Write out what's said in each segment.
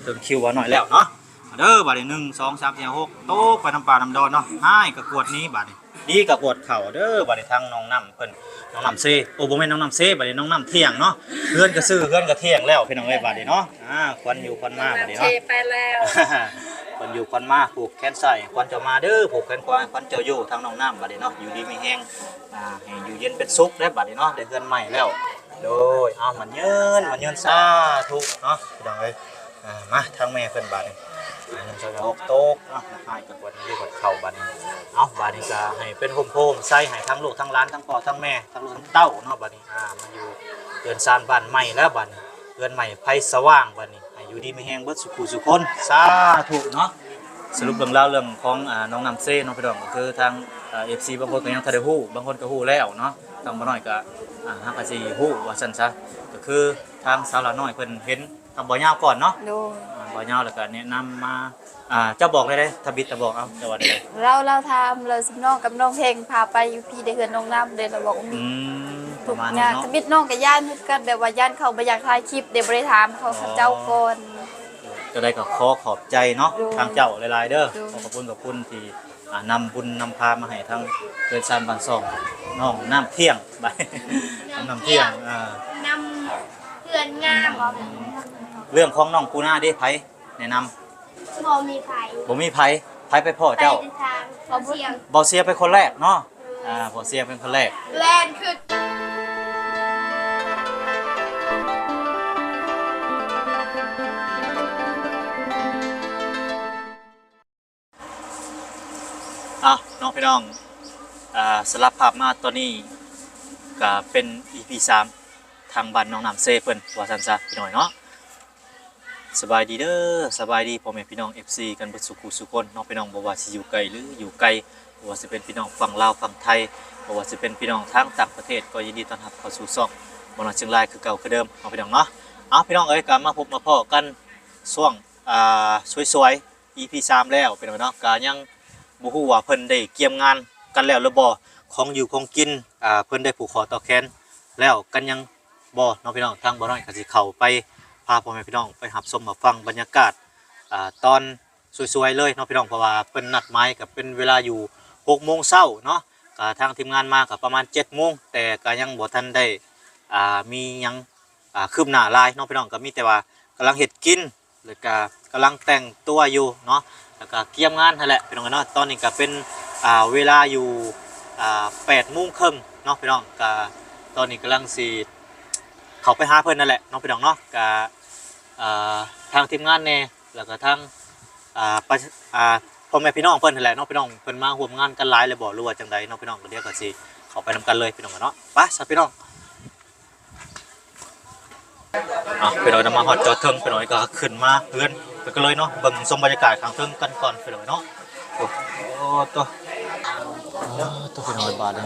ເຖິງຄິວບ່າວນ້ອຍແລ້ວເນາະ. ມາເດີ ບາດນີ້ ໜຶ່ງ ສອງ ສາມ ສີ່ ຫ້າ ຫົກ ຕົກໄປນຳປ່ານຳດອນເນາະ. ຮ້າຍກໍກວດໜີ ບາດນີ້ ດີກໍກວດເຂົ້າເດີ. ບາດນີ້ ທາງນ້ອງນ້ຳເພິ່ນ ນ້ອງນ້ຳເຊ ໂອ້ ບໍ່ແມ່ນນ້ອງນ້ຳເຊ ບາດນີ້ ນ້ອງນ້ຳທ່ຽງເນາະ. ເຮືອນກໍຊື້ ເຮືອນກໍທ່ຽງແລ້ວ ພີ່ນ້ອງເອີຍ. ບາດນີ້ເນາະ ອ່າ ຂວັນຢູ່ຂວັນມາ ບາດນີ້ເນາະ ເຊໄປແລ້ວ. ຂວັນຢູ່ຂວັນມາ ຜູກແຂນຊ້າຍໃຫ້ຂວັນເຈົ້າມາເດີ ຜູກແຂນຂວາໃຫ້ຂວັນເຈົ້າຢູ່. ທາງນ້ອງນ້ຳ ບາດນີ້ເນາະ ຢູ່ດີມີແຮງ ອ່າ ໃຫ້ຢູ່ເຢັນເປັນສຸກເດີ ບາດນີ້ເນາະ ໄດ້ເຮືອນໃໝ່ແລ້ວ. ໂດຍ ເອົາ ໝັ້ນຍືນ ໝັ້ນຍືນ ສາທຸເນາະ ພີ່ນ້ອງເອີຍ. ອ່າ ມາທາງແມ່ເພິ່ນບາດນີ້ ອ່າ ໜຶ່ງ ສອງ ສາມ ຫົກ ຕົກເນາະ. ຮ້າຍກໍກວດໜີ ກວດເຂົ້າບາດນີ້. ເອົາ ບາດນີ້ກໍໃຫ້ເປັນຮົ່ມໂພຮົ່ມໄຊໃຫ້ທັງລູກທັງຫຼານ ທັງພໍ່ທັງແມ່ ທັງລູກທັງເຕົ້າເນາະ. ບາດນີ້ ອ່າ ມາຢູ່ເຮືອນຊານບ້ານໃໝ່ແລ້ວ ບາດນີ້ ເຮືອນໃໝ່ໄຟສະຫວ່າງ ບາດນີ້ ໃຫ້ຢູ່ດີມີແຮງເບິດສູ່ຜູ້ສູ່ຄົນ ສາທຸເນາະ. ສະຫຼຸບເລື່ອງລາວເລື່ອງຂອງ ອ່າ ນ້ອງນ້ຳເຊເນາະ ພີ່ນ້ອງ ກໍຄືທາງ ເອີ ເອັຟຊີ ບາງຄົນກໍຍັງທັນໄດ້ຮູ້ ບາງຄົນກໍຮູ້ແລ້ວເນາະ. ທາງບ່າວນ້ອຍກໍ ອ່າ ຫາກະຊິຮູ້ວ່າຊັ້ນຊະ ກໍຄືທາງສາວຫຼ້ານ້ອຍເພິ່ນເຫັນ ທາງບ່າວຍາວກ່ອນເນາະ. ໂດຍ ອ່າ ບ່າວຍາວແລ້ວກໍແນະນຳມາ ອ່າ ເຈົ້າບອກໄດ້ເດ້ ທຳອິດຕະບອກ ເອົາ ເຈົ້າວ່າໄດ້. ລາວ ລາວຖາມ ແລ້ວຊຸມນ້ອງກັບນ້ອງແຮງພາໄປຢູ່ພີ້ໄດ້ເຮືອນນ້ອງນ້ຳເດ້ ລາວບອກ ອືມ ປະມານນີ້ເນາະ. ທຳອິດນ້ອງກໍຢ້ານຄືກັນ ແບບວ່າຢ້ານເຂົາບໍ່ຢາກຖ່າຍຄລິບເດ້ ບໍ່ໄດ້ຖາມເຂົາ ເຂົາເຈົ້າກ່ອນ. ຈັ່ງໃດກໍຂໍຂອບໃຈເນາະ ໂດຍ ທາງເຈົ້າຫຼາຍໆເດີ. ໂດຍ ຂໍຂອບຄຸນ ຂອບຄຸນທີ່ ອ່າ ນຳບຸນນຳພາມາໃຫ້ທາງເຮືອນຊານບ້ານຊ່ອງ ນ້ອງນ້ຳທ່ຽງ ນ້ອງນ້ຳທ່ຽງ ອ່າ ນຳເຮືອນງາມ. ເລື່ອງຂອງນ້ອງປູນາເດ້ ໃຜແນະນຳ? ບໍ່ມີໃຜ ບໍ່ມີໃຜ. ໃຜໄປພໍ້ເຈົ້າ? ໄປທາງບ່າວເຊຍ ບ່າວເຊຍເປັນຄົນແລກເນາະ. ອ່າ ບ່າວເຊຍເປັນຄົນແລກ ແລ່ນຂຶ້ນ. ເອົາເນາະ ພີ່ນ້ອງ ອ່າ ສະຫຼັບພາບມາຕອນນີ້ ກະເປັນ ອີພີສາມ ທາງບ້ານໜອງນ້ຳເຊເພິ່ນ ວ່າຊັ້ນຊະ ພີ່ນ້ອງເນາະ. ສະບາຍດີເດີ ສະບາຍດີພໍ່ແມ່ພີ່ນ້ອງ ເອັຟຊີ ກັນເບິດສູ່ຄູ່ສູ່ຄົນເນາະ ພີ່ນ້ອງ. ບໍ່ວ່າຊິຢູ່ໃກ້ ຫຼື ຢູ່ໄກ ບໍ່ວ່າຊິເປັນພີ່ນ້ອງຝັ່ງລາວ ຝັ່ງໄທ ບໍ່ວ່າຊິເປັນພີ່ນ້ອງທາງຕ່າງປະເທດ ກໍຍິນດີຕ້ອນຮັບເຂົ້າສູ່ຊ່ອງບ່າວນ້ອຍຊຽງລາຍ ຄືເກົ່າຄືເດີມເນາະ ພີ່ນ້ອງເນາະ. ເອົາ ພີ່ນ້ອງເອີຍ ກໍມາພົບມາພໍ້ກັນຊ່ວງ ອ່າ ສວຍໆ ອີພີສາມແລ້ວ ພີ່ນ້ອງເນາະ. ກະຍັງບໍ່ຮູ້ວ່າເພິ່ນໄດ້ກຽມງານກັນແລ້ວຫຼືບໍ່ ຂອງຢູ່ຂອງກິນ ອ່າ ເພິ່ນໄດ້ຜູກຂໍຕໍ່ແຂນແລ້ວກັນຍັງບໍ່ເນາະ ພີ່ນ້ອງ. ທາງບ່າວນ້ອຍກໍຊິເຂົ້າໄປພາພໍ່ແມ່ພີ່ນ້ອງໄປຮັບຊົມຮັບຟັງບັນຍາກາດ ອ່າ ຕອນສວຍໆເລີຍເນາະ ພີ່ນ້ອງ ເພາະວ່າເພິ່ນນັດໝາຍກໍເປັນເວລາຢູ່ຫົກໂມງເຊົ້າເນາະ. ກະທາງທີມງານມາກໍປະມານເຈັດໂມງ ແຕ່ກໍຍັງບໍ່ທັນໄດ້ ອ່າ ມີຫຍັງ ອ່າ ຄືບໜ້າຫຼາຍເນາະ ພີ່ນ້ອງ. ກໍມີແຕ່ວ່າກຳລັງເຮັດກິນ ແລ້ວກະກຳລັງແຕ່ງຕົວຢູ່ເນາະ ແລ້ວກະກຽມງານຫັ້ນແຫຼະ ພີ່ນ້ອງເອີຍເນາະ. ຕອນນີ້ກະເປັນ ອ່າ ເວລາຢູ່ ອ່າ ແປດໂມງເຄິ່ງເນາະ ພີ່ນ້ອງ. ກະຕອນນີ້ກຳລັງຊິເຂົ້າໄປຫາເພິ່ນຫັ້ນແຫຼະເນາະ ພີ່ນ້ອງເນາະ. ກະ ອ່າ ທາງທີມງານແດ່ ແລ້ວກະທາງ ອ່າ ປະ ອ່າ ພໍ່ແມ່ພີ່ນ້ອງເພິ່ນຫັ້ນແຫຼະເນາະ ພີ່ນ້ອງ. ເພິ່ນມາຮ່ວມງານກັນຫຼາຍແລ້ວບໍ່ ຫຼືວ່າຈັ່ງໃດເນາະ ພີ່ນ້ອງ. ກໍດຽວກໍຊິເຂົ້າໄປນຳກັນເລີຍ ພີ່ນ້ອງເນາະ. ໄປຊະ ພີ່ນ້ອງ. ອ່ະ ພີ່ນ້ອງ ມາຮອດຈອດເທິງ ພີ່ນ້ອງ ກໍຂຶ້ນມາເຮືອນໄປກັນເລີຍເນາະ. ເບິ່ງຊົມບັນຍາກາດຂ້າງເທິງກັນກ່ອນ ພີ່ນ້ອງເນາະ. ໂອ້ ໂອ້ໂຕ ໂອ້ໂຕ ພີ່ນ້ອງ ບາດນີ້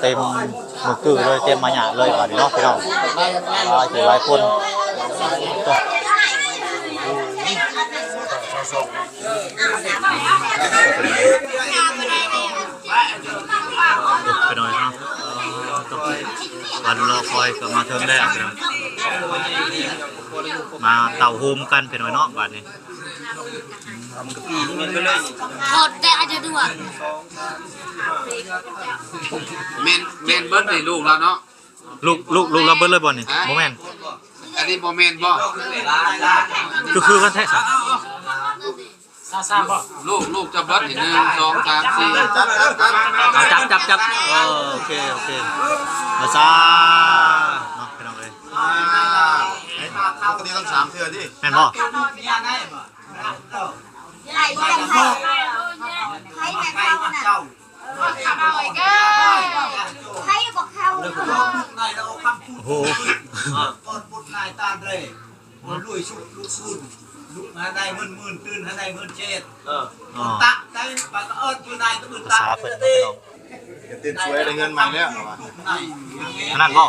ເຕັມມືກື້ເລີຍ ເຕັມມາຍະເລີຍບາດນີ້ເນາະ ພີ່ນ້ອງ. ຫຼາຍຜູ້ຫຼາຍຄົນ ໂອ້ ໄປໜ້ອຍເນາະ ເອີ ຕ້ອງວັນລໍຄອຍກໍມາເຖິງແລ້ວເນາະ ມາເຕົ້າໂຮມກັນໄປໜ້ອຍເນາະ ບາດນີ້. ອອກແຕ່ອາດຈະດ້ວຍ ແມ່ນ ແມ່ນເບິດນີ້ ລູກລາວເນາະ. ລູກ ລູກ ລູກລາວເບິດເລີຍບໍ່ນີ້? ຮະ? ບໍ່ແມ່ນ ອັນນີ້ບໍ່ແມ່ນບໍ່? ຄື ຄືກັນແທ້ຊະ. ລູກ ລູກຈະເບິດນີ້ ໜຶ່ງ ສອງ ສາມ ສີ່ ຈັບ ຈັບ ຈັບ ເອີ ໂອເຄ ໂອເຄ ພາສາເນາະ ພີ່ນ້ອງເອີຍ. ອ່າ ເອີ ປົກກະຕິຕ້ອງສາມເທື່ອຕິ ແມ່ນບໍ່? ໄລ່ກັນໃຫ້ ໃຫ້ແມ່ເຖົ້ານັ້ນ ໃຫ້ບັກເຖົ້າ ໂອ້ໂຫ ກ່ອນປຸດນາຍຕານເຣ ມັນລວຍຊຸດລູກຊູນ ລຸກຫາໄດ້ເງິນໝື່ນ ຕື່ນຫາໄດ້ເງິນເສດ ເອີ ຕະໄດ້ປາກະເອິດຢູ່ນາຍຕະບຶດຕະ ພາສາເພິ່ນເນາະ ພີ່ນ້ອງ. ເປັນເຕັນສວຍໄດ້ເຮືອນໃໝ່ແລ້ວ ອັນນັ້ນບໍ່?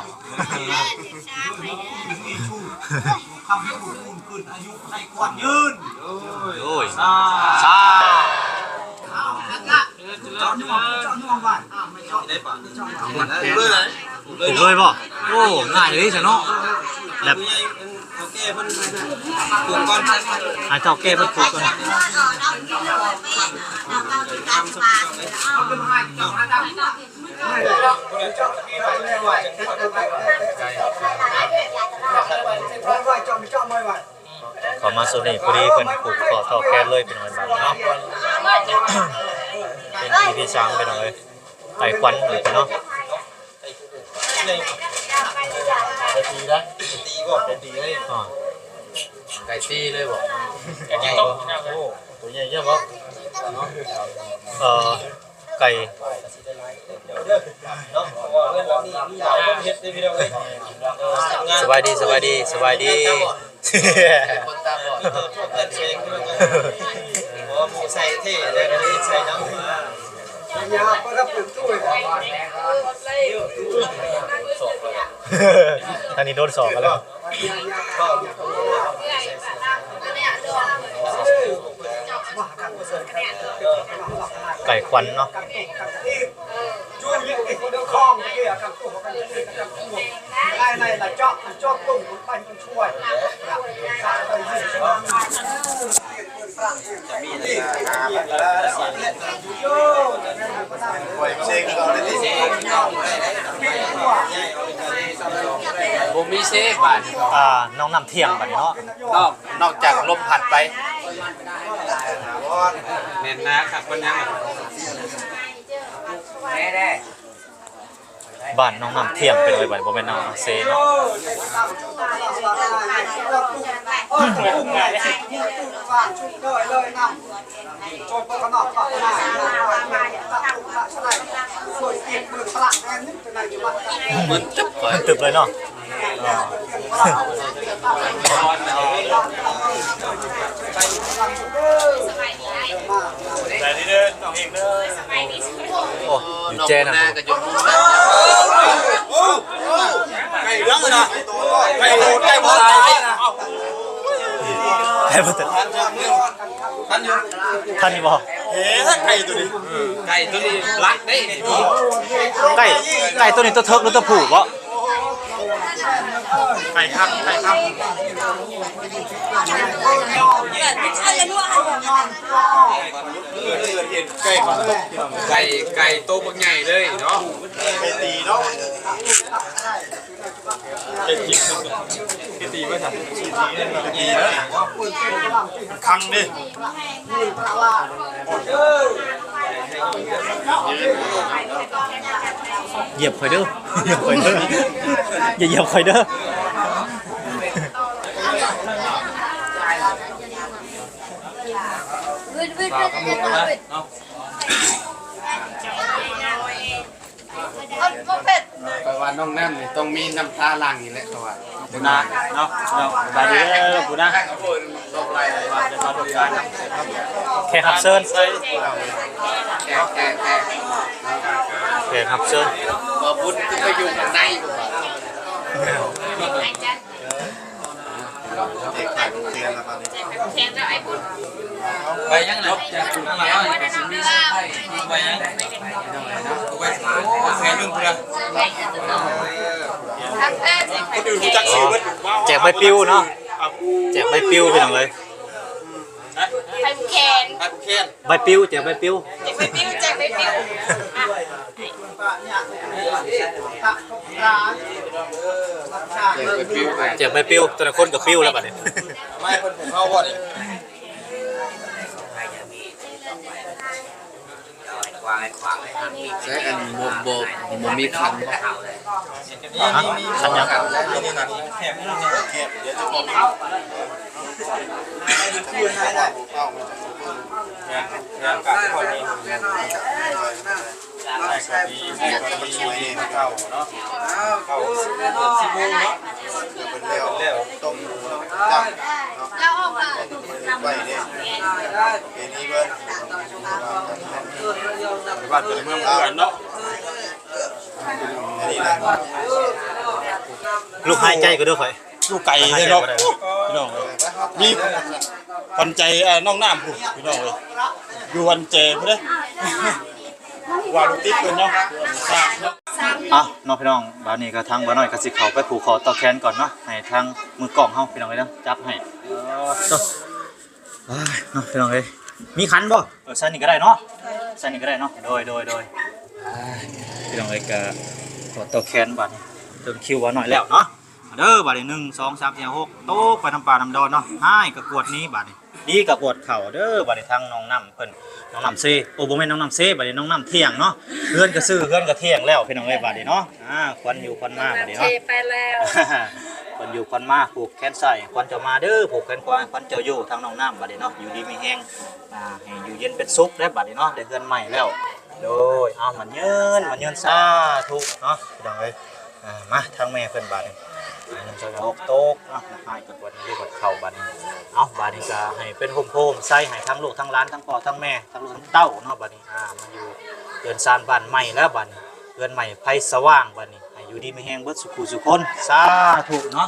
ໂອ້ຍ ສາ ສາ ເລີຍບໍ່? ໂອ້ ງ່າຍເລີຍຊະເນາະ ແບບ ໃຫ້ເຖົ້າແກ່ເພິ່ນປູກກ່ອນ. ເຂົ້າມາໂຊນນີ້ພໍດີເພິ່ນຜູກຂໍ້ເຖົ້າແກ່ເລີຍ ເປັນອັນນັ້ນເນາະ ເປັນອີພີສາມ ເປັນເອີຍ ໄກ່ຄວັນເລີຍເນາະ ໄກ່ຕີນະ ໄກ່ຕີບໍ່ ໄກ່ຕີເລີຍ ອໍ ໄກ່ຕີເລີຍບໍ່ ໄກ່ຕີ ໂອ້ ໂຕໃຫຍ່ເນາະ ເອີ ໄກ່ ສະບາຍດີ ສະບາຍດີ ສະບາຍດີ ຄົນຕາບອດ ໂອ້ ໝູ່ໃສ່ເທ່ເລີຍ ໃສ່ນຳ ທາງນີ້ໂດນສອກກັນແລ້ວ ໄກ່ຄວັນເນາະ ບໍ່ມີເຊບາດ ອ່າ ນ້ອງນ້ຳທ່ຽມບາດນີ້ເນາະ ນອກ ນອກຈາກລົມພັດໄປ ແໜ້ນໜາຄັກປານຫຍັງ ບ້ານໜອງນ້ຳທ່ຽມ ເປັນເອີຍ ບໍ່ແມ່ນໜອງນ້ຳເຊເນາະ. ມັນຕຶບ ມັນຕຶບເລີຍເນາະ. ສະບາຍດີເດີ ນ້ອງເອງເດີ ໂອ້ ຢູ່ແຈນັ້ນ ນ້ອງໜ້າກໍຢູ່ມຸມນັ້ນ ໄກ່ເຫຼືອງນະ ໄກ່ ໄກ່ບໍ່ຕາຍນະ ໄກ່ບໍ່ຕາຍ ທັນຢູ່ ທັນຢູ່ບໍ່ ເອີ ໄກ່ຕົວນີ້ ເອີ ໄກ່ຕົວນີ້ລັກເດ້ ໄກ່ ໄກ່ຕົວນີ້ຕົວເຖິກຫຼືຕົວຜູ້ບໍ່? ໄກ່ຄັກ ໄກ່ຄັກ ໄກ່ ໄກ່ໂຕບັກໃຫຍ່ເລີຍເນາະ ໄກ່ຕີເນາະ ໄກ່ຕີ ໄກ່ຕີໄວ້ຊະ ໄກ່ຕີເດີ ໄກ່ຕີເດີ ຄັງເດ້. ຢຽບຂ້ອຍເດີ ຢຽບຂ້ອຍເດີ ຢ່າຢຽບຂ້ອຍເດີ. ຂ້ອຍວ່ານ້ອງນ້ຳນີ້ຕ້ອງມີນ້ຳຕາຫຼັ່ງນີ້ແຫຼະ ເພາະວ່າ ປູນາເນາະ ເນາະ ສະບາຍດີເດີປູນາ ແຂກຮັບເຊີນ ແຂກ ແຂກ ແຂກ ແຂກຮັບເຊີນ ບໍ່ບຸນຄືໄປຢູ່ຂ້າງໃນ ແຂກເຈົ້າໄອ້ບຸນ ໄປຍັງລະ ໄປຍັງ ໂອ້ ແຂກໜຶ່ງພຸ້ນລະ ຄົນອື່ນຮູ້ຈັກຊື່ເບິດ ແຈກໃບປິວເນາະ ແຈກໃບປິວພີ່ນ້ອງເອີຍ ໃຜຜູ້ແຂນ ໃຜຜູ້ແຂນ ໃບປິວ ແຈກໃບປິວ ແຈກໃບປິວ ແຈກໃບປິວ ອ່ະ ແຈກໃບປິວ ແຈກໃບປິວ ແຕ່ລະຄົນກໍປິວແລ້ວບັດນີ້ ມາໃຫ້ເພິ່ນເອົາບໍ່ນີ້ ໃຊ້ອັນບໍ່ ບໍ່ ບໍ່ມີຄັນບໍ່? ຄັນຫຍັງ? ແມ່ນ ແມ່ນການຂໍນີ້ ແມ່ນການນີ້ ແມ່ນການນີ້ ເຂົ້າເນາະ ເຂົ້າສິບໂມງເນາະ ເພິ່ນແລ້ວຕົ້ມເນາະ ຈ້ຳເນາະ ໄວ້ເດ້ ເປັນນີ້ເບິ່ງ ໄປບ້ານໄປເມືອງເພື່ອນເນາະ ອັນນີ້ລະ ລູກຫາຍໃຈກໍເດີຂ້ອຍ ຢູ່ໄກເດ້ເນາະ ພີ່ນ້ອງເອີຍ ມີຂວັນໃຈ ເອີ ນ້ອງນ້ຳພຸ້ນ ພີ່ນ້ອງເອີຍ ຢູ່ວັນແຈພຸ້ນເດ້ ວ່າລູກຕິດເພິ່ນເນາະ ເນາະ. ເອົາເນາະພີ່ນ້ອງ ບາດນີ້ກໍທາງບ່າວນ້ອຍກໍຊິເຂົ້າໄປຜູກຂໍ້ຕໍ່ແຂນກ່ອນເນາະ ໃຫ້ທາງມືກ້ອງເຮົາພີ່ນ້ອງເອີຍເນາະ ຈັບໃຫ້. ເອີ ເນາະພີ່ນ້ອງເອີຍ ມີຂັນບໍ່? ເອີ ໃສ່ນີ້ກໍໄດ້ເນາະ ໃສ່ນີ້ກໍໄດ້ເນາະ. ໂດຍ ໂດຍ ໂດຍ ອ່າ ພີ່ນ້ອງເອີຍ ກໍຂໍຕໍ່ແຂນບາດນີ້ ເຖິງຄິວບ່າວນ້ອຍແລ້ວເນາະ. ເດີ ບາດນີ້ ໜຶ່ງ ສອງ ສາມ ສີ່ ຫ້າ ຫົກ ຕົກໄປນຳປ່ານຳດອນເນາະ. ຮ້າຍກໍກວດໜີ ບາດນີ້ ດີກໍກວດເຂົ້າເດີ. ບາດນີ້ທາງນ້ອງນ້ຳເພິ່ນ ນ້ອງນ້ຳເຊ ໂອ້ ບໍ່ແມ່ນນ້ອງນ້ຳເຊ ບາດນີ້ນ້ອງນ້ຳທ່ຽງເນາະ. ເຮືອນກໍຊື້ ເຮືອນກໍທ່ຽງແລ້ວ ພີ່ນ້ອງເອີຍ ບາດນີ້ເນາະ. ອ່າ ຂວັນຢູ່ຂວັນມາບາດນີ້ເນາະ ເຊໄປແລ້ວ ຂວັນຢູ່ຂວັນມາ ຜູກແຂນຊ້າຍຂວັນເຈົ້າມາເດີ ຜູກແຂນຂວາຂວັນເຈົ້າຢູ່. ທາງນ້ອງນ້ຳບາດນີ້ເນາະ ຢູ່ດີມີແຮງ ອ່າ ໃຫ້ຢູ່ເຢັນເປັນສຸກເດີບາດນີ້ເນາະ ໄດ້ເຮືອນໃໝ່ແລ້ວ. ໂດຍ ເອົາ ໝັ້ນຍືນ ໝັ້ນຍືນ ສາທຸເນາະ ພີ່ນ້ອງເອີຍ. ອ່າ ມາທາງແມ່ເພິ່ນບາດນີ້ ອ່າ ໜຶ່ງ ສອງ ສາມ ຫົກ ຕົກເນາະ ຮ້າຍກໍກວດໜີ ກວດເຂົ້າບາດນີ້. ເອົາ ບາດນີ້ກໍໃຫ້ເປັນຮົ່ມໂພຮົ່ມໄຊໃຫ້ທັງລູກທັງຫຼານ ທັງພໍ່ທັງແມ່ ທັງລູກທັງເຕົ້າເນາະ ບາດນີ້ ອ່າ ມາຢູ່ເຮືອນຊານບ້ານໃໝ່ແລ້ວ ບາດນີ້ເຮືອນໃໝ່ໄຟສະຫວ່າງ ບາດນີ້ໃຫ້ຢູ່ດີມີແຮງເບິດສູ່ຄູ່ສູ່ຄົນ ສາທຸເນາະ.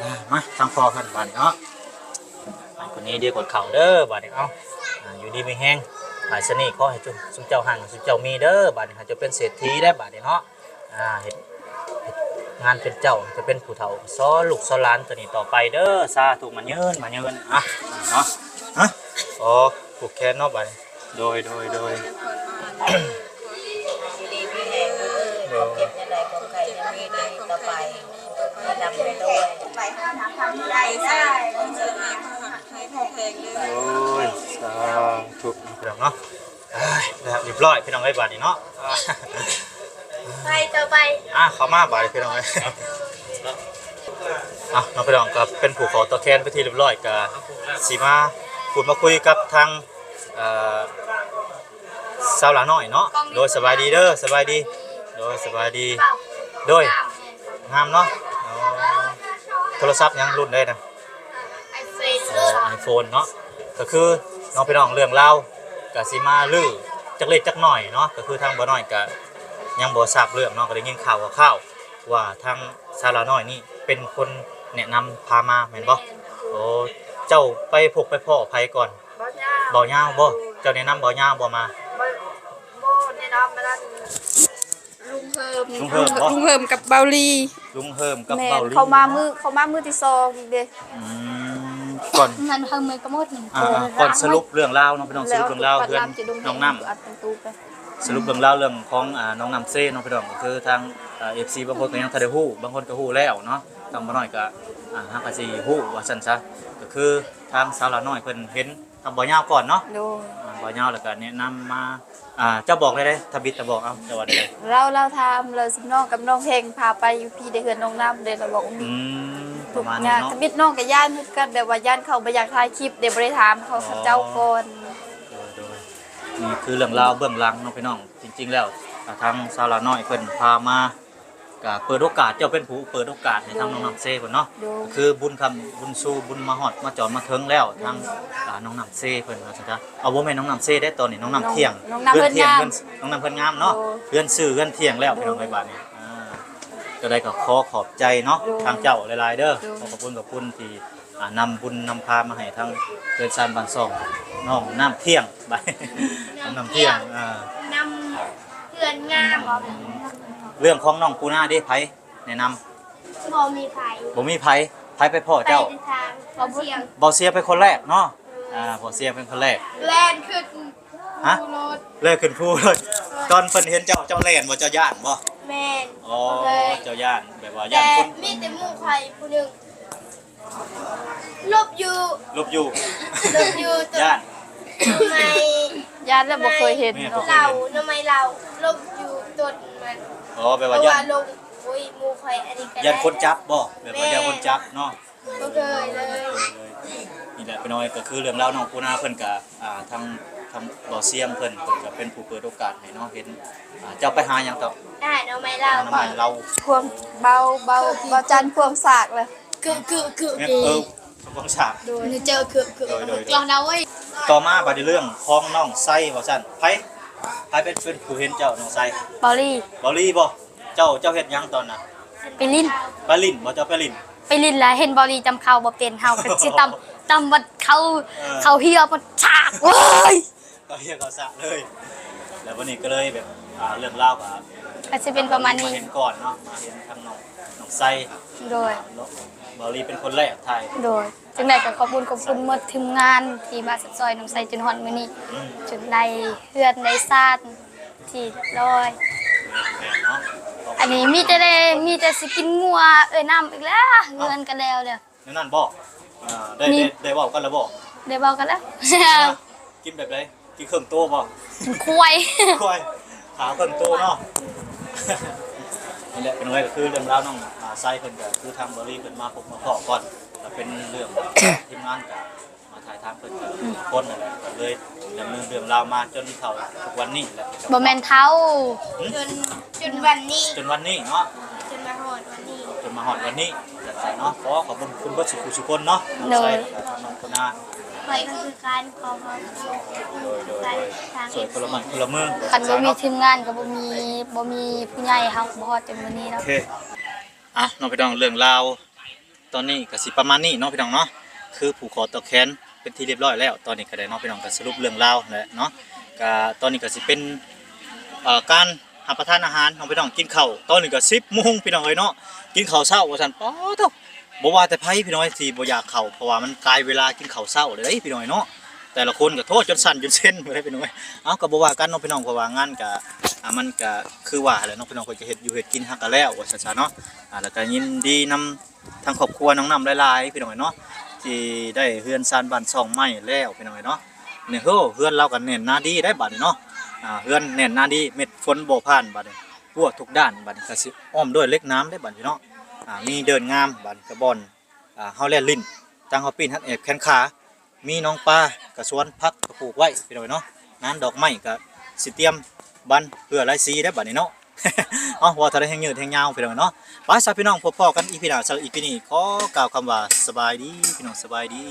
ອ່າ ມາທາງພໍ່ເພິ່ນບາດນີ້ເນາະ ໃຫ້ຄົນນີ້ເດກວດເຂົ້າເດີບາດນີ້. ເອົາ ອ່າ ຢູ່ດີມີແຮງ ປາຍສະນີ້ຂໍໃຫ້ຊຸມເຈົ້າຮັ່ງ ຊຸມເຈົ້າມີເດີ ບາດນີ້ໃຫ້ເຈົ້າເປັນເສດຖີໄດ້ບາດນີ້ເນາະ. ອ່າ ເຮັດ ເຮັດງານເປັນເຈົ້າ ຈະເປັນຜູ້ເຖົ້າ ສອນລູກສອນຫຼານຕົວນີ້ຕໍ່ໄປເດີ ສາທຸ ໝັ້ນຍືນ ໝັ້ນຍືນ. ອ່ະ ເນາະ ຮະ ໂອ້ ຜູກແຂນເນາະບາດນີ້. ໂດຍ ໂດຍ ໂດຍ ຢູ່ດີມີແຮງເດີ ຄວາມເຈັບຢ່າໄດ້ ຄວາມໄຂ້ຢ່າມີເດີ ຕໍ່ໄປ ມີລຳມີລວຍ ໄປຫາທຳໄດ້ ໂອ້ຍ ສາທຸ ພີ່ນ້ອງເນາະ. ອ່າ ແລ້ວຮຽບຮ້ອຍພີ່ນ້ອງເອີຍ ບາດນີ້ເນາະ ໄປຕໍ່ໄປ ອ່າ ເຂົ້າມາບາດນີ້ພີ່ນ້ອງເອີຍ. ອ່ະ ເນາະ ພີ່ນ້ອງ ກໍເປັນຜູກຂໍ້ຕໍ່ແຂນເປັນທີ່ຮຽບຮ້ອຍ ກໍຊິມາພູດມາຄຸຍກັບທາງ ເອີ ສາວຫຼ້ານ້ອຍເນາະ. ໂດຍ ສະບາຍດີເດີ ສະບາຍດີ ໂດຍ ສະບາຍດີ ໂດຍ ງາມເນາະ. ອໍ ໂທລະສັບຫຍັງ ລຸ້ນໃດນະ? ໄອໂຟນ ອໍ ໄອໂຟນເນາະ. ກໍຄືເນາະ ພີ່ນ້ອງ ເລື່ອງລາວກໍຊິມາລືຈັກເລັກຈັກໜ້ອຍເນາະ. ກໍຄືທາງບ່າວນ້ອຍກໍຍັງບໍ່ຊາບເລື່ອງເນາະ ກໍໄດ້ຍິນຂ່າວຄ່າວໆວ່າທາງສາວຫຼ້ານ້ອຍນີ້ເປັນຄົນແນະນຳພາມາແມ່ນບໍ່? ແມ່ນ. ໂອ້ ເຈົ້າໄປພົບໄປພໍ້ໃຜກ່ອນ? ບ່າວຍາວ ບ່າວຍາວບໍ່? ເຈົ້າແນະນຳບ່າວຍາວບໍ່ມາ? ບໍ່ ບໍ່ແນະນຳ ອັນນັ້ນ ລຸງເຮີມ ລຸງເຮີມບໍ່? ລຸງເຮີມກັບບ່າວລີ ລຸງເຮີມກັບ ແມ່ນ ບ່າວລີ ເຂົາມາມື້ ເນາະ ເຂົາມາມື້ທີສອງອີກເດ້. ອືມ ກ່ອນ ມັນເຮີມມື້ກໍໝົດ ອ່າ ກ່ອນສະຫຼຸບເລື່ອງລາວເນາະ ພີ່ນ້ອງ ສະຫຼຸບເລື່ອງລາວເຮືອນນ້ອງນ້ຳ ສະຫຼຸບເລື່ອງລາວເລື່ອງຂອງ ອ່າ ນ້ອງນ້ຳເຊເນາະ ພີ່ນ້ອງ. ກໍຄືທາງ ເອີ ເອັຟຊີບາງຄົນກໍຍັງທັນໄດ້ຮູ້ ບາງຄົນກໍຮູ້ແລ້ວເນາະ. ທາງບ່າວນ້ອຍກໍ ອ່າ ຫາກະຊິຮູ້ວ່າຊັ້ນຊະ ກໍຄືທາງສາວຫຼ້ານ້ອຍເພິ່ນເຫັນ ກັບບ່າວຍາວກ່ອນເນາະ. ໂດຍ ອ່າ ບ່າວຍາວແລ້ວກໍແນະນຳມາ ອ່າ ເຈົ້າບອກໄດ້ເດ້ ທຳອິດຕະບອກ ເອົາ ເຈົ້າວ່າໄດ້ ລາວ ລາວຖາມ ລາວ ຊຸມນ້ອງກັບນ້ອງແຮງພາໄປຢູ່ພີ້ເດ້ ເຮືອນນ້ອງນ້ຳເດ້ ລາວບອກ. ອືມ ປະມານນີ້ເນາະ ທຳອິດນ້ອງກໍຢ້ານຄືກັນ ແບບວ່າຢ້ານເຂົາບໍ່ຢາກຖ່າຍຄລິບເດ້ ບໍ່ໄດ້ຖາມເຂົາ ເຂົາເຈົ້າກ່ອນ. ໂດຍ ໂດຍ ນີ້ຄືເລື່ອງລາວເບື້ອງຫຼັງເນາະ ພີ່ນ້ອງ. ຈິງໆແລ້ວ ອ່າ ທາງສາວຫຼ້ານ້ອຍເພິ່ນພາມາ ກະເປີດໂອກາດ ເຈົ້າເປັນຜູ້ເປີດໂອກາດໃຫ້ທາງ ໂດຍ ນ້ອງນ້ຳເຊເພິ່ນເນາະ. ໂດຍ ກໍຄືບຸນຄຳບຸນຊູບຸນມາຮອດມາຈອດມາເຖິງແລ້ວ ໂດຍ ທາງ ອ່າ ນ້ອງນ້ຳເຊເພິ່ນວ່າຊັ້ນຊະ. ເອົາ ບໍ່ແມ່ນນ້ອງນ້ຳເຊເດ້ ຕອນນີ້ນ້ອງນ້ຳທ່ຽງ ນ້ອງ ເຮືອນທ່ຽງ ເຮືອນ ນ້ອງນ້ຳເພິ່ນງາມເນາະ. ໂດຍ ເຮືອນຊື່ເຮືອນທ່ຽງແລ້ວ ໂດຍ ພີ່ນ້ອງເອີຍ ບາດນີ້. ອ່າ ຈັ່ງໃດກໍຂໍຂອບໃຈເນາະ ໂດຍ ທາງເຈົ້າຫຼາຍໆເດີ. ໂດຍ ຂໍຂອບຄຸນ ຂອບຄຸນທີ່ ອ່າ ນຳບຸນນຳພາມາໃຫ້ທາງເຮືອນຊານບ້ານຊ່ອງ ນ້ອງນ້ຳທ່ຽງ ນ້ອງນ້ຳທ່ຽງ ອ່າ ນຳເຮືອນງາມ. ເລື່ອງຂອງນ້ອງປູນາເດ້ ໃຜແນະນຳ? ບໍ່ມີໃຜ ບໍ່ມີໃຜ. ໃຜໄປພໍ້ເຈົ້າ? ໄປທາງ ບໍ່ເຊຍ ບໍ່ເຊຍເປັນຄົນແລກເນາະ. ອ່າ ບໍ່ເຊຍເປັນຄົນແລກ ແລ່ນຂຶ້ນ ຮະ? ພູໂລດ ແລ່ນຂຶ້ນພູໂລດ. ຕອນເພິ່ນເຫັນເຈົ້າ ເຈົ້າແລ່ນບໍ່? ເຈົ້າຢ້ານບໍ່? ແມ່ນ. ອໍ ເຈົ້າຢ້ານ ແບບວ່າຢ້ານຄົນ ມີແຕ່ໝູ່ຂ້ອຍຜູ້ໜຶ່ງ ຫຼົບຢູ່ ຫຼົບຢູ່ ຫຼົບຢູ່ ຢ້ານ ໜໍ່ໄມ້ ຢ້ານແລ້ວບໍ່ເຄີຍເຫັນ ໜໍ່ໄມ້ເຫຼົ້າ ໜໍ່ໄມ້ເຫຼົ້າ ຫຼົບຢູ່ຕົ້ນມັນ. ອໍ ແບບວ່າຢ້ານ ໂອ້ຍ ໝູ່ຂ້ອຍອັນນີ້ກໍ ຢ້ານຄົນຈັບບໍ່? ແບບວ່າ ແມ່ນ ຢ້ານຄົນຈັບເນາະ. ບໍ່ເຄີຍເລີຍ. ນີ້ແຫຼະ ພີ່ນ້ອງເອີຍ ກໍຄືເລື່ອງລາວນ້ອງປູນາເພິ່ນກໍ ອ່າ ທາງ ທາງບໍ່ສຽງເພິ່ນ ເພິ່ນກໍເປັນຜູ້ເປີດໂອກາດໃຫ້ເນາະ. ເຫັນ ອ່າ ເຈົ້າໄປຫາຫຍັງເກາະ? ໄປຫາໜໍ່ໄມ້ເຫຼົ້າ ໜໍ່ໄມ້ເຫຼົ້າ. ຄວາມ ເບົາ ເບົາ ເບົາຈັນຄວາມສາກລະ ຄື ຄື ຄື ແມ່ນ ເອີ ຄວາມສາກ. ໂດຍ ເຈີ ຄື ຄື ໂດຍ ໂດຍ ໂດຍ. ຕໍ່ມາບັດນີ້ເລື່ອງຂອງນ້ອງໄຊວ່າຊັ້ນ ໃຜ ໃຜເປັນ ເປັນຜູ້ເຫັນເຈົ້າ ນ້ອງໄຊ? ເບົາລີ. ເບົາລີບໍ່? ເຈົ້າ ເຈົ້າເຮັດຫຍັງຕອນນັ້ນ? ໄປຫຼິ້ນ. ໄປຫຼິ້ນບໍ່? ເຈົ້າໄປຫຼິ້ນ? ໄປຫຼິ້ນແລ້ວເຫັນເບົາລີຈຳເຂົ້າບໍ່ເປັນ ເຮົາກໍຊິຕຳ ຕຳບັດເຂົ້າ ເອີ ເຂົ້າເຫືອບັດສາກ ໂອ້ຍ ເຂົ້າເຫືອເຂົ້າສາກເລີຍ. ແລ້ວວັນນີ້ກໍເລີຍແບບ ອ່າ ເລື່ອງລາວກໍ ກໍຊິເປັນປະມານນີ້ ມາເຫັນກ່ອນເນາະ ມາເຫັນທາງນ້ອງ ນ້ອງໄຊ ໂດຍ ເນາະ ເບົາລີເປັນຄົນແລກຖ່າຍ ໂດຍ ຈັ່ງໃດກໍຂອບບຸນຂອບຄຸນໝົດທີມງານທີ່ມາຊັບຊອຍນ້ອງໄຊຈົນຮອດມື້ນີ້ ອືມ ຈົນໄດ້ເຮືອນໄດ້ຊານທີ່ຮຽບຮ້ອຍ ແມ່ນເນາະ ອັນນີ້ມີແຕ່ໄດ້ ມີແຕ່ຊິກິນງົວເອື້ອຍນ້ຳອີກແລ້ວ ເອົ້າ ເຮືອນກໍແລ້ວແລ້ວ ແນວນັ້ນບໍ່? ເອີ ໄດ້ ມີ ໄດ້ ໄດ້ເວົ້າກັນແລ້ວບໍ່? ໄດ້ເວົ້າກັນແລ້ວ ກິນແບບໃດ? ກິນເຄິ່ງໂຕບໍ່? ຄວາຍ ຄວາຍ ຂາເຄິ່ງໂຕເນາະ ນີ້ແຫຼະ ເປັນໄງກໍຄືເລື່ອງລາວນ້ອງ ອາ ໄຊເພິ່ນ ກໍຄືທາງເບົາລີເພິ່ນມາພົບມາພໍ້ກ່ອນ ກໍເປັນເລື່ອງ ທີມງານກໍມາຖ່າຍທຳເພິ່ນ ອືມ ຄົນນັ້ນແຫຼະ ກໍເລີຍດຳເນີນເລື່ອງລາວມາຈົນເທົ່າທຸກວັນນີ້ແຫຼະ ບໍ່ແມ່ນເທົ່າ ຫຶ? ຈົນ ຈົນວັນນີ້ ຈົນວັນນີ້ເນາະ ຈົນມາຮອດວັນນີ້ ຈົນມາຮອດວັນນີ້ ຈັ່ງຊັ້ນເນາະ ຂໍຂອບຄຸນເບິດສູ່ຜູ້ສູ່ຄົນເນາະ ນ້ອງໄຊ ໂດຍ ແລ້ວກໍທາງນ້ອງໂຄນາ ຂ້ອຍກໍຄືກັນ ຂໍຂອບຄຸນ ໂດຍ ໂດຍ ໂດຍ ຊ່ວຍຄົນລະໄມ້ຄົນລະມື ຄັນບໍ່ມີທີມງານກໍບໍ່ມີ ບໍ່ມີຜູ້ໃຫຍ່ເຮົາກໍບໍ່ຮອດຈົນມື້ນີ້ເນາະ ໂອເຄ ອ່ະ ເນາະ ພີ່ນ້ອງ ເລື່ອງລາວຕອນນີ້ກໍຊິປະມານນີ້ເນາະ ພີ່ນ້ອງເນາະ ຄືຜູ່ຂໍຕໍ່ແຂນເປັນທີ່ຮຽບຮ້ອຍແລ້ວ ຕອນນີ້ກໍໄດ້ເນາະ ພີ່ນ້ອງ ກໍສະຫຼຸບເລື່ອງລາວແຫຼະເນາະ ກໍຕອນນີ້ກໍຊິເປັນ ເອີ ການ ຮັບປະທານອາຫານເນາະ ພີ່ນ້ອງ ກິນເຂົ້າ ຕອນນີ້ກໍສິບໂມງ ພີ່ນ້ອງເອີຍເນາະ ກິນເຂົ້າເຊົ້າວ່າຊັ້ນ ປາໂທ້ ບໍ່ວ່າແຕ່ໃຜ ພີ່ນ້ອງເອີຍ ທີ່ບໍ່ຢາກເຂົ້າ ເພາະວ່າມັນກາຍເວລາກິນເຂົ້າເຊົ້າແລ້ວເດ້ ພີ່ນ້ອງເອີຍເນາະ ແຕ່ລະຄົນກໍໂທດຈົນສັ່ນຈົນເຊັນເລີຍ ພີ່ນ້ອງເອີຍ ເອົ້າ ກໍບໍ່ວ່າກັນເນາະ ພີ່ນ້ອງ ເພາະວ່າງານກໍ ອ່າ ມັນກໍຄືວ່າແຫຼະເນາະ ພີ່ນ້ອງ ເພິ່ນກໍເຮັດຢູ່ເຮັດກິນ ເຮົາກໍແລ້ວວ່າຊັ້ນຊະເນາະ ອ່າ ແລ້ວກໍຍິນດີນຳ ທາງຄອບຄົວນ້ອງນ້ຳຫຼາຍໆ ພີ່ນ້ອງເອີຍເນາະ ທີ່ໄດ້ເຮືອນຊານບ້ານຊ່ອງໃໝ່ແລ້ວ ພີ່ນ້ອງເອີຍເນາະ ນີ້ ໂອ້ ເຮືອນລາວກໍແໜ້ນໜາດີໄດ໋ບາດນີ້ເນາະ ອ່າ ເຮືອນແໜ້ນໜາດີ ເມັດຝົນບໍ່ຜ່ານບາດນີ້ ຮົ້ວທຸກດ້ານ ບາດນີ້ກໍຊິອ້ອມດ້ວຍເຫຼັກໜາມໄດ໋ບາດນີ້ເນາະ ອ່າ ມີເດີ່ນງາມ ບາດນີ້ກໍບ່ອນ ອ່າ ເຮົາແລ່ນຫຼິ້ນ ທາງເຮົາປີ້ນຮັກແອບແຂນຂາ ມີໜອງປາ ກະສວນຜັກກໍປູກໄວ້ ພີ່ນ້ອງເອີຍເນາະ ງານດອກໄມ້ກໍຊິຕຽມບານເພື່ອລາຍສີໄດ໋ບາດນີ້ເນາະ ເອົ້າ ເວົ້າເທົ່າໃດແຮ່ງຍືດແຮ່ງຍາວ ພີ່ນ້ອງເອີຍເນາະ ໄປຊະ ພີ່ນ້ອງ ພົບພໍ້ກັນ ອີພີ ໜ້າ ສຳລັບ ອີພີ ນີ້ ຂໍກ່າວຄຳວ່າ ສະບາຍດີ ພີ່ນ້ອງ ສະບາຍດີ.